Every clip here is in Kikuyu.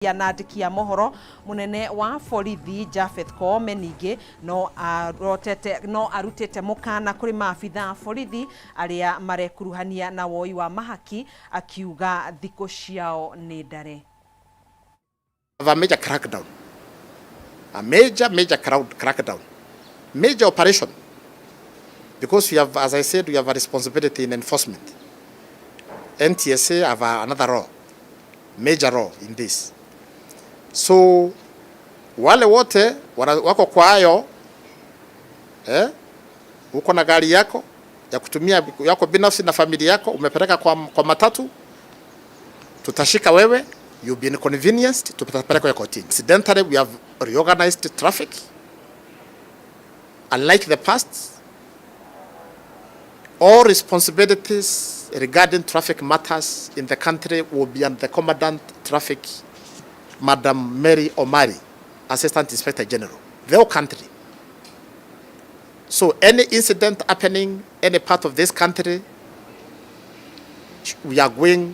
Na andĩki a mohoro, munene wa borithi Japheth Koome ningĩ no arotete no arutĩte mũkana kũrĩ maabitha a borithi arĩa marekuruhania na woi wa mahaki, akiuga thikũ ciao nĩ ndare. A major crackdown, a major, major crackdown, major operation, because we have, as I said, we have a responsibility in enforcement. NTSA have another role, major role in this. So wale wote wako kwa hayo, uko na gari yako ya kutumia yako binafsi na familia yako umepeleka kwa matatu, tutashika wewe, you'll be inconvenienced, tutapeleka kwa kotini. Incidentally, we have reorganized traffic. Unlike the past, all responsibilities regarding traffic matters in the country will be under the Commandant Traffic, Madam Mary Omari, Assistant Inspector General, the whole country. So any incident happening any part of this country, we are going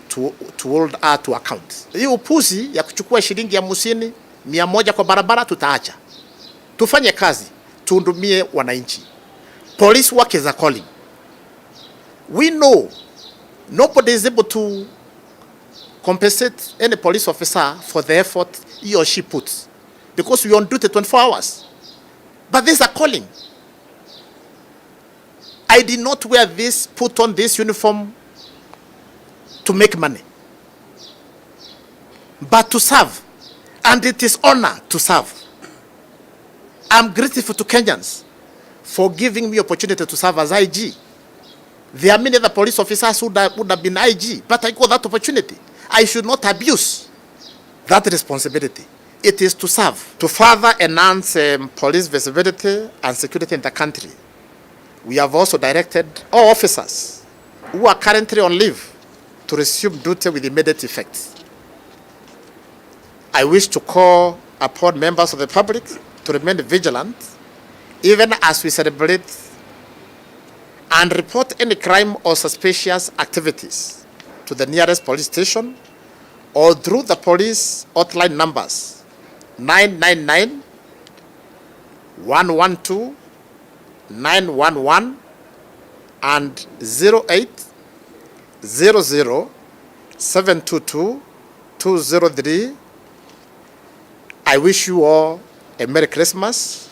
to hold her to account. Hii upuzi ya kuchukua shilingi 50, 100 kwa barabara tutaacha. Tufanye kazi, tuhudumie wananchi. Police work is a calling. We know nobody is able to compensate any police officer for the effort he or she puts, because we on duty 24 hours. But this is a calling. I did not wear this, put on this uniform to make money, but to serve. And it is honor to serve. I'm grateful to Kenyans for giving me opportunity to serve as IG. There are many other police officers who would have been IG, but I got that opportunity. I should not abuse that responsibility. It is to serve. To further enhance police visibility and security in the country, we have also directed all officers who are currently on leave to resume duty with immediate effect. I wish to call upon members of the public to remain vigilant even as we celebrate and report any crime or suspicious activities to the nearest police station or through the police hotline numbers 999, 112, 911 and 0800 722 203. I wish you all a Merry Christmas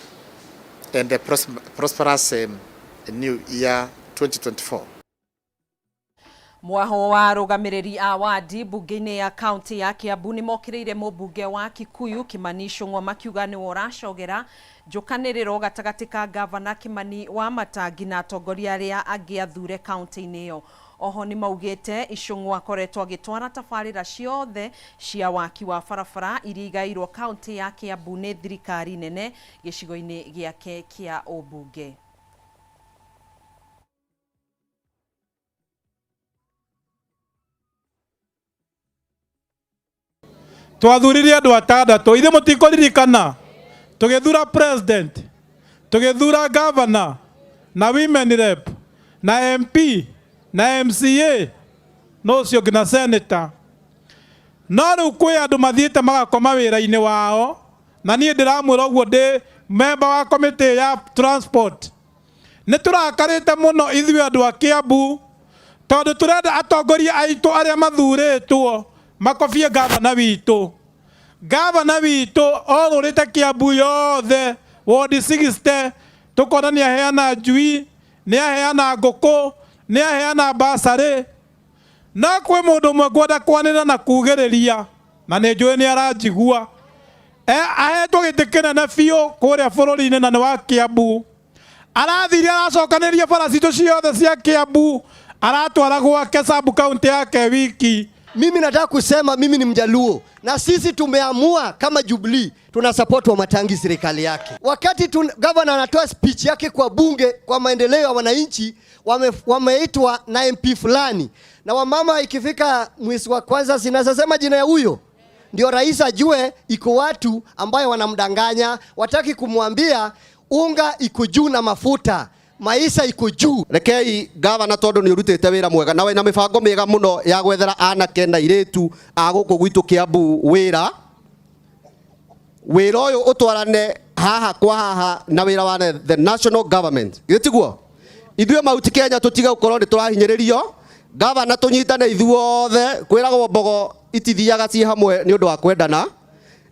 and a prosperous New Year 2024. Mwaho wa arũgamĩrĩri a wadi mbunge-inĩ ya kaunti ya Kiambu nĩ mokĩrĩire mũmbunge wa Kikuyu Kimani Ichung'wa makiuga nĩwe ũracogera njũkanĩrĩro gatagatĩ ka gavana Kimani wa Matangi na atongoria arĩa angĩ athure kaunti-inĩ ĩyo. Oho nĩ maugĩte Ichung'wa akoretwo agĩtwara tabarĩra ciothe cia waki wa barabara iria igaĩirwo kaunti ya Kiambu nĩ thirikari nene gĩcigo-inĩ gĩake kĩa ũmbunge. Twathurire andũ atandatũ, ithuĩ mũtikũririkana, tũgĩthura president, tũgĩthura governor na women rep na MP na MCA na ũcio ũngĩ na senator. No rĩu kwĩ andũ mathiĩte magakoma wĩra-inĩ wao, na niĩ ndĩramwĩra ũguo ndĩ member wa committee ya transport. Nĩ tũrakarĩte mũno ithuĩ andũ a Kiambu, tondũ tũrenda atongoria aitũ arĩa mathurĩtwo makobie gavana witũ. Gavana witũ orũrĩte Kiambu yothe ward 60, tũkona nĩ aheana njui, nĩ aheana ngũkũ, nĩ aheana basarĩ. No kwĩ mũndũ ũmwe ngwenda kwanĩrĩra na kugĩrĩria, na nĩ njũĩ nĩ aranjigua. Ahetwo gĩtĩ kĩnene biũ kũrĩa bũrũri-inĩ na nĩ wa Kiambu. Arathire aracokanĩria bara citũ ciothe cia Kiambu, aratwara gwake sub county yake wiki. Mimi nataka kusema mimi ni Mjaluo na sisi tumeamua kama Jubilee tuna support Wamatangi serikali yake. Wakati governor anatoa speech yake kwa bunge kwa maendeleo ya wananchi, wameitwa na MP fulani. Na wamama ikifika mwezi wa kwanza, sinasema jina ya huyo, ndio rais ajue iko watu ambayo wanamdanganya, wataki kumwambia unga iko juu na mafuta. Maisha iko juu. Rekei gavana tondu ni urutite wira mwega na wina mibango miega muno ya gwethera anake na iritu a guku gwitu Kiambu wira. Wira uyu utwarane haha kwa haha na wira wa the national government. Githĩ tiguo? Ithuĩ Mount Kenya tũtige gũkorwo nĩ tũrahinyĩrĩrio. Gavana tũnyitane ithuothe, kwĩragwo mbogo itithiaga ciĩ hamwe nĩ ũndũ wa kwendana,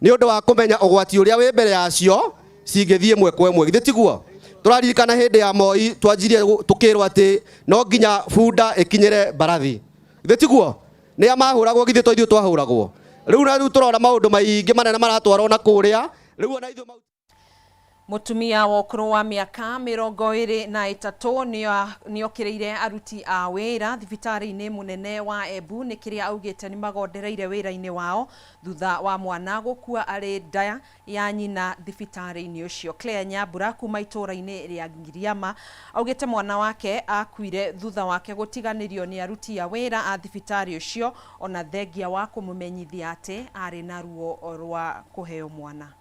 nĩ ũndũ wa kũmenya ũgwati ũrĩa wĩ mbere yacio cingĩthiĩ ĩmwe kwa ĩmwe. Githĩ tiguo? Tũraririkana hĩndĩ ya Moi twanjirie tũkĩrwo atĩ no nginya bunda ĩkinyĩre mbarathi. Githĩ tiguo? Nĩa mahũragwo githĩ to ithuĩ twahũragwo. Rĩu na rĩu tũrona maũndũ maingĩ manene maratwarwo na kũrĩa. Rĩu ona ithuĩ Mutumia wa ũkũrũ wa mĩaka 23 nĩokĩrĩire aruti a wĩra thibitarĩ-inĩ mũnene wa Embu nĩ kĩrĩa augĩte nĩ magondereire wĩra-inĩ wao thutha wa mwana gũkua arĩ nda ya nyina thibitarĩ-inĩ ũcio. Claire Nyambura kuma itũũra-inĩ rĩa Ngiriama augĩte mwana wake akuire thutha wake gũtiganĩrio nĩ aruti a wĩra a thibitarĩ ũcio ona thengia wa kũmũmenyithia atĩ arĩ na ruo rwa kũheo mwana.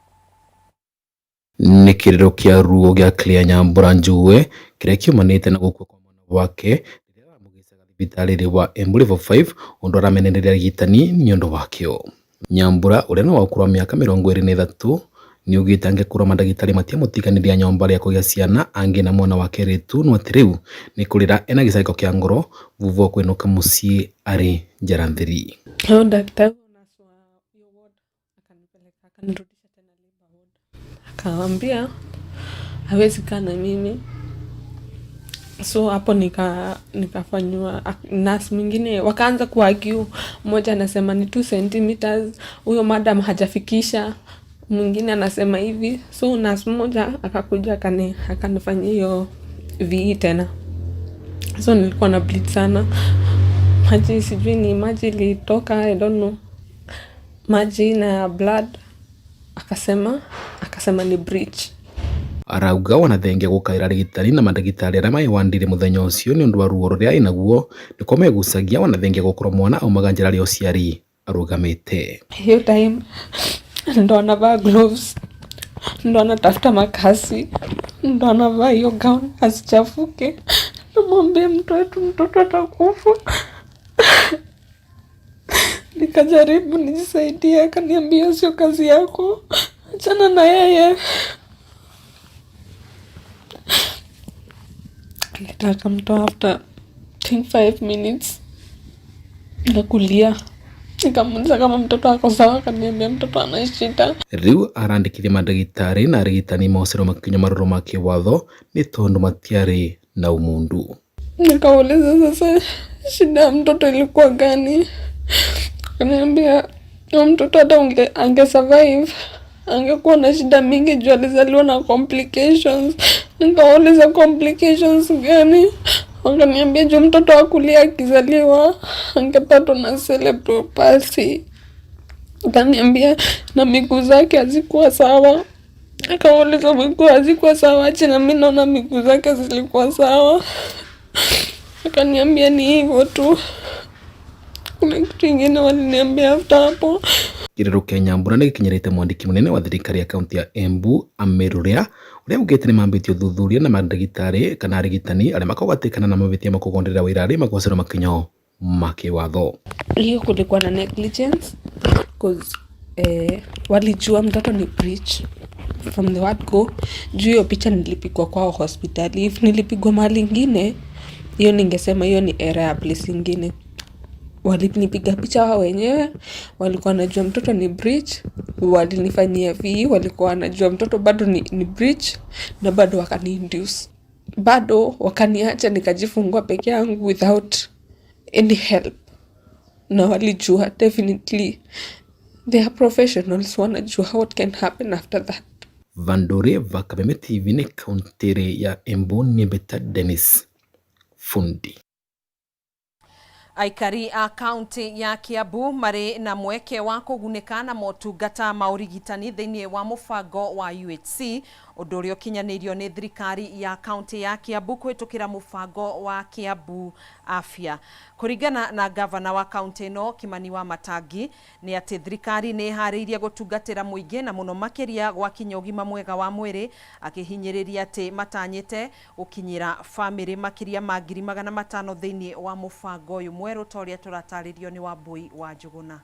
Nĩ kĩrĩro kĩa ruo gĩa Claire Nyambura Njue kĩrĩa kiumanĩte na gũkua kwa mwana wake rĩrĩa aramũgĩcaga thibitarĩ wa Embu Level 5 ũndũ aramenereria arigitani nĩ ũndũ wakĩo. Nyambura ũrĩa nĩ wa ũkũrũ wa mĩaka 23 nĩaugĩte angĩkorwo mandagĩtarĩ matiamũtiganĩria nyomba rĩa kũgĩa ciana angĩ na mwana wa kerĩtu no atĩ rĩu nĩ kũrĩra ena gĩcango kĩa ngoro vuvu wa kũinũka mũciĩ arĩ njara theri. Daktari akanirudisha tena labor ward, akawambia hawezi kaa na mimi, so hapo nikafanywa nurse mwingine, wakaanza kuargue. Mmoja anasema ni 2 centimeters, huyo madam hajafikisha, mwingine anasema hivi, so nurse mmoja akakuja akanifanyia hiyo VE tena. So nilikuwa na bleed sana, maji sijui ni maji ilitoka, I don't know, maji na blood, akasema ni breach. Arauga wanathengia gũkaĩra arigitani na mandagĩtarĩ arĩa maiwandire mũthenya ũcio nĩ ũndũ wa ruo rũrĩa ainaguo nĩko megucagia wanathengia gũkorwo mwana aumaga njĩra rĩa ũciari arũgamĩte. Hiyo time ndo anavaa gloves, ndo anatafuta makasi, ndo anavaa hiyo gown asichafuke. Namwambia mtu wetu, mtoto atakufa. Nikajaribu nijisaidie, akaniambia sio kazi yako, achana na yeye. Akamtoa after 5 minutes na kulia. Nikamuuliza kama mtoto ako sawa, akaniambia mtoto ana shida. Riu arandĩkithia mandagĩtarĩ na arigitani mocerwo makinya marũrũ ma kĩwatho nĩ tondũ matiarĩ na umundu. Nikauliza sasa shida ya mtoto ilikuwa gani? Akaniambia mtoto hata ange survive angekuwa na shida mingi juu alizaliwa na complications. Nikauliza complications gani? Wakaniambia juu mtoto akulia akizaliwa angepatwa na cerebral palsy. Akaniambia na miguu zake hazikuwa sawa. Akauliza miguu hazikuwa sawa aje? Na mimi naona miguu zake zilikuwa sawa. Akaniambia ni hivyo tu. Kuna kitu ingine waliniambia after hapo. Kĩrĩro kĩa Nyambura nĩ gĩkinyĩrĩte mwandĩki mũnene wa thirikari ya kaunti ya Embu Ameru Ria ũrĩa augĩte nĩ mambĩtie ũthuthuria na mandagĩtarĩ kana arigitani arĩa makũgatĩkana na mavĩtia ma kũgonderera wĩra arĩa magocerwo makinyo ma kĩwatho. Hiyo kulikuwa na negligence cause walijua mtoto ni breach from the word go. Juu hiyo picha nilipigwa kwao hospitali. If nilipigwa mahali ingine, hiyo ningesema hiyo ni error ya place ingine. Walinipiga picha wao wenyewe, walikuwa wanajua mtoto ni breach, walinifanyia VE, walikuwa wanajua mtoto bado ni breach, na bado wakaniinduce. Bado wakaniacha nikajifungua peke yangu without any help. Na walijua definitely they are professionals, wanajua what can happen after that. Vandore va Kameme TV nĩ kaunti ya Embu nĩ Mbeta Dennis Fundi. Aikari a kaunti ya Kiambu marĩ na mweke wa kũgunĩka na motungata ma ũrigitani thĩinĩ wa mũbango wa UHC, ũndũ ũrĩa ũkinyanĩirio nĩ thirikari ya kaunti ya Kiambu kũhĩtũkĩra mũbango wa Kiambu Afya. Kũringana na gavana wa kaunti ĩno Kimani Wamatangi, nĩ atĩ thirikari nĩ ĩharĩirie gũtungatĩra mũingĩ na mũno makĩria gwakinya ũgima mwega wa mwĩrĩ, akĩhinyĩrĩria atĩ matanyĩte gũkinyĩra bamĩrĩ makĩria ma 500,000 thĩinĩ wa mũbango ũyũ mwerũ ta ũrĩa tũratarĩrio nĩ Wambui wa Njũgũna.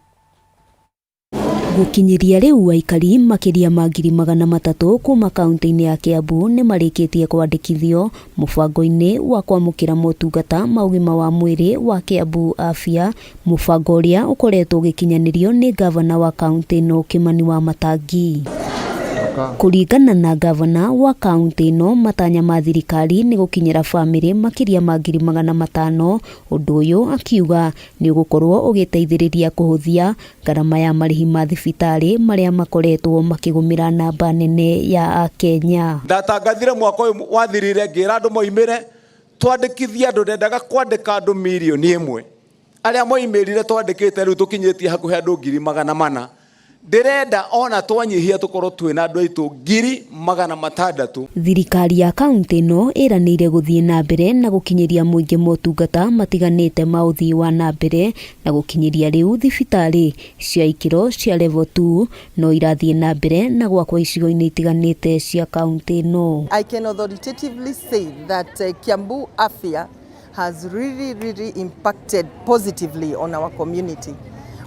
Gũkinyĩria rĩu aikari makĩria ma 300,000 kuma kaunti-inĩ ya Kiambu nĩ marĩkĩtie kwandĩkithio mũbango-inĩ wa kwamũkĩra motungata ma ũgima wa mwĩrĩ wa Kiambu Afya, mũbango ũrĩa ũkoretwo ũgĩkinyanĩrio nĩ gavana wa kaunti ĩno Kimani Wamatangi. Kũringana na gavana wa kaunti ĩno, matanya ma thirikari nĩ gũkinyĩra bamĩrĩ makĩria ma 500,000. Ũndũ ũyũ akiuga nĩ ũgũkorwo ũgĩteithĩrĩria kũhũthia ngarama ya marĩhi ma thibitarĩ marĩa makoretwo makĩgũmĩra namba nene ya Akenya. Ndatangathire mwaka ũyũ wathirire ngĩra andũ moimĩre twandĩkithie andũ, ndendaga kwandĩka andũ 1 million arĩa moimĩrire twandĩkĩte rĩu tũkinyĩtie hakuhĩ andũ 400,000. Ndĩrenda ona twanyihia tũkorwo twĩna andũ aitũ 600,000. Thirikari ya kaunti ĩno ĩranĩire gũthiĩ na mbere na gũkinyĩria mũingĩ motungata matiganĩte ma ũthii wa na mbere, na gũkinyĩria rĩu thibitarĩ cia ikĩro cia level 2 no irathiĩ na mbere na gwakwo icigo-inĩ itiganĩte cia kaunti ĩno. I can authoritatively say that Kiambu Afya has really, really impacted positively on our community.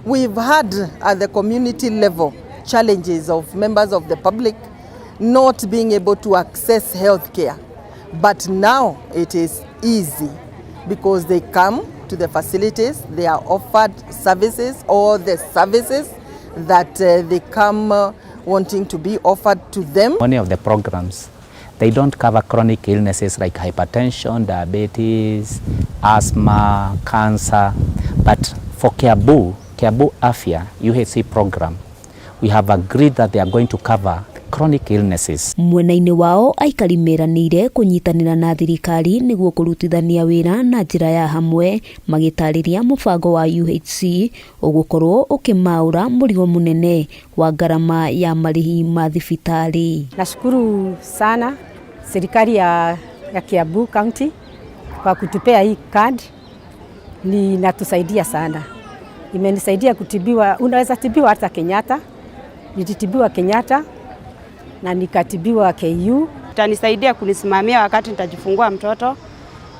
We've had at the community level challenges of members of the public not being able to access health care. But now it is easy because they come to the facilities, they are offered services, all the services that they come wanting to be offered to them. Many of the programs, they don't cover chronic illnesses like hypertension, diabetes, asthma, cancer. But for Kiambu Afya UHC program, we have agreed that they are going to cover chronic illnesses. Mwena-inĩ wao aikari meranĩire kũnyitanĩra na thirikari nĩguo kũrutithania wĩra na njĩra ya hamwe, magĩtarĩria mũbango wa UHC ũgũkorwo ũkĩmaũra mũrigo mũnene wa ngarama ya marĩhi ma thibitarĩ. Nashukuru sana serikali ya Kiambu County kwa kutupea hii card, linatusaidia sana. Imenisaidia kutibiwa, unaweza tibiwa hata Kenyatta. Nilitibiwa Kenyatta na nikatibiwa KU. Itanisaidia kunisimamia wakati nitajifungua mtoto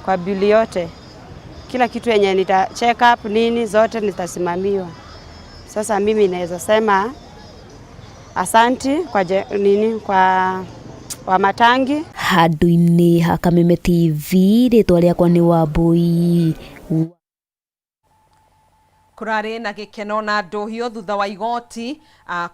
kwa bili yote, kila kitu yenye nita check up nini zote nitasimamiwa. Sasa mimi naweza sema asanti kwa nini kwa Wamatangi. Handũ-inĩ ha Kameme TV, rĩtwa rĩakwa nĩ Wambui. Kũrarĩ na gĩkeno na ndũhio thutha wa igoti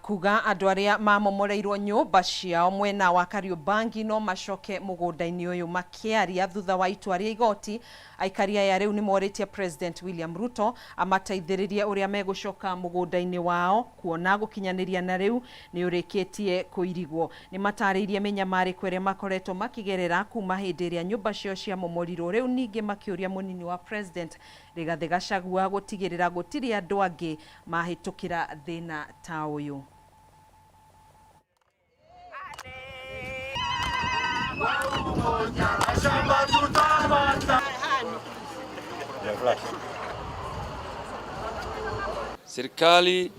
kuga andũ arĩa mamomoreirwo nyũmba ciao mwena wa Kariobangi no macoke mũgũnda-inĩ ũyũ. Makĩaria thutha wa itua rĩa igoti, aikari aya rĩu nĩ morĩtie President William Ruto amateithĩrĩrie ũrĩa megũcoka mũgũnda-inĩ wao, kuona gũkinyanĩria na rĩu nĩ ũrĩkĩtie kũirigwo. Nĩ matarĩirie mĩnyamarĩko ĩrĩa makoretwo makĩgerera kuma hĩndĩ ĩrĩa nyũmba ciao ciamomorirwo. Rĩu ningĩ makĩũria mũnini wa President Rigathĩ Gachagua gũtigĩrĩra gũtirĩ andũ angĩ mahĩtũkĩra thĩna ta ũyũ. Serikali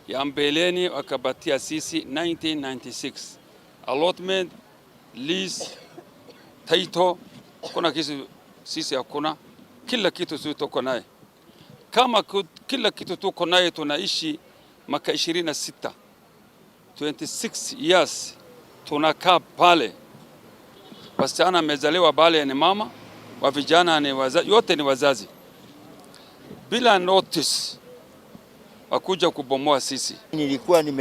ya mbeleni wakapatia sisi 1996 allotment, lease, title, kuna kitu sisi hakuna, kila kitu sisi tuko naye. Kama kila kitu tuko naye, tunaishi maka 26, 26 years tunakaa pale. Wasichana amezaliwa pale ni mama wa vijana ni wazazi, yote ni wazazi, bila notice wakuja kubomoa sisi. Nilikuwa nime